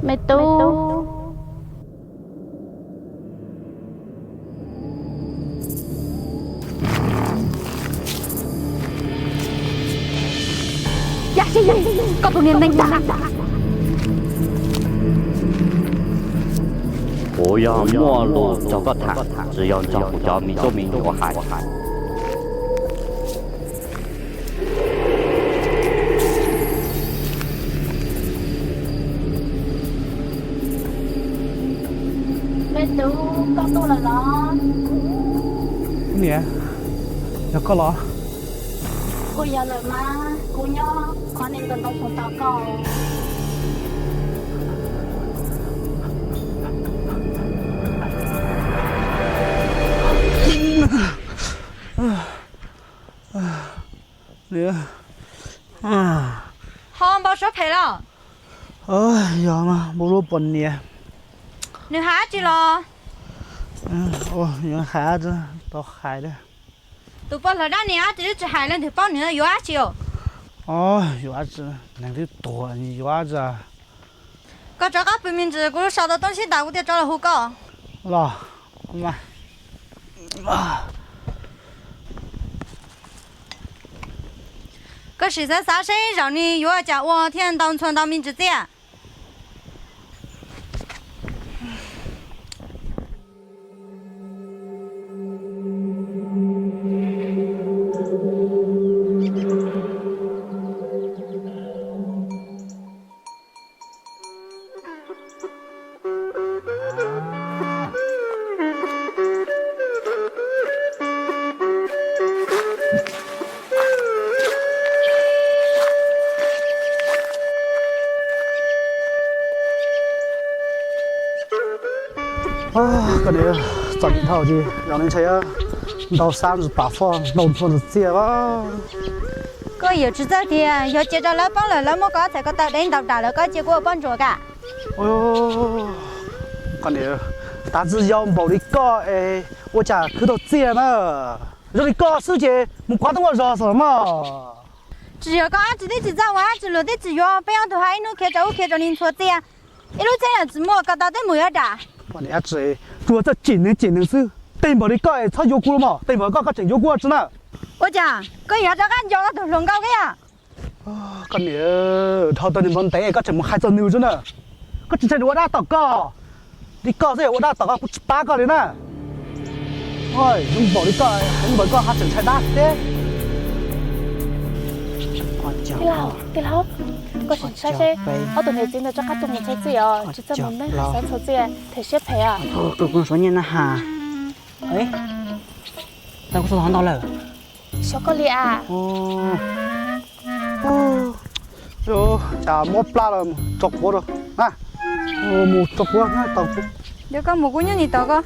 Me tub. Koj tus niag neeg dag. Kuv yog muaj lus nrog koj tham, tsis yog nrog kuv cov me tub me nyuam hais. Me tub, koj tuaj lawm los? Niam, yog koj los? Kuv yog lawm mas, kuv nyob qhov niam ntawm ntoo mus tos koj. Ho npau suav phem los? Yog mas, npau suav pom niam. Nws hais dab tsi los? Hais, tau hais. Tus poj hlawv dab niag dab tsi twb tsis hais, leej twg paub nws yuav dab tsi os? Yuav dab tsi, neeg twb tuag yuav dab tsi. Koj rov qab pw me ntsis, kuv sau tau toob sib tas kuv thiaj rov los hu koj. Los, koj sim xav xav seb zaum no yuav ua cas ua thiaj ntau ntxhua ntau me ntsis txiaj. Koj niam, txom nyem dhau ces zaum no ntshai ntau xab ntsis pam foj ntau ntxhua ntsis txiaj. Koj yuav tsis txawj tiag, yog cia rau lawv paub lawm lawv muab koj ob txhais ko taw dev ntaus dam lawm koj cia kuv ua poj ntsuam kam. Koj niam, tav txiv yau npaum li koj es ua cas khwv tau txiaj na. Zoo li koj xwb ces mus kov tub ua zog xwb los mas. Tsis yog koj ab tsi tib tsis txaj ua ab tsi luag tib tsis yuav, peb ob tug hais ib hnub khiav rau ub khiav rau ni ntxhua txiaj, ib lub txheeb los tsis muaj, ko taw twb mus yuav dam. Koj niam, tsuas txawj cem neeg cem neeg xwb, teg npaum li koj es txhob yuav kuv los mas, teg npaum koj koj tseem yuav kuv tsi na. Ua cas koj yuav rov qab nco koj tus hluas nkauj kiag? Koj niam, dhau tau niag npawg ntev koj tseem mus hais txog nws xwb na. Koj tsis ntshai nws ua dab tom koj? Li koj xwb ua dab tom koj kuv tsis pab koj li na. Zoo npaum li koj, zoo npaum koj ho tseem ntshai dab thiab. Tij laug, tij laug, koj sim saib seb ob tug niam txiv ntawd rov qab tuaj mus ntxhua txiaj os, tsis txawj mus neeb hais xav ntxhua txiaj, them siab phem os. Kuv suav nyiaj na has. Tau kuv txog ntau lawm. Xyov koj li as. Cas mob plab los tso quav rau na. Mus tso quav na tau. Yog koj mus kuv nyob nim tos koj.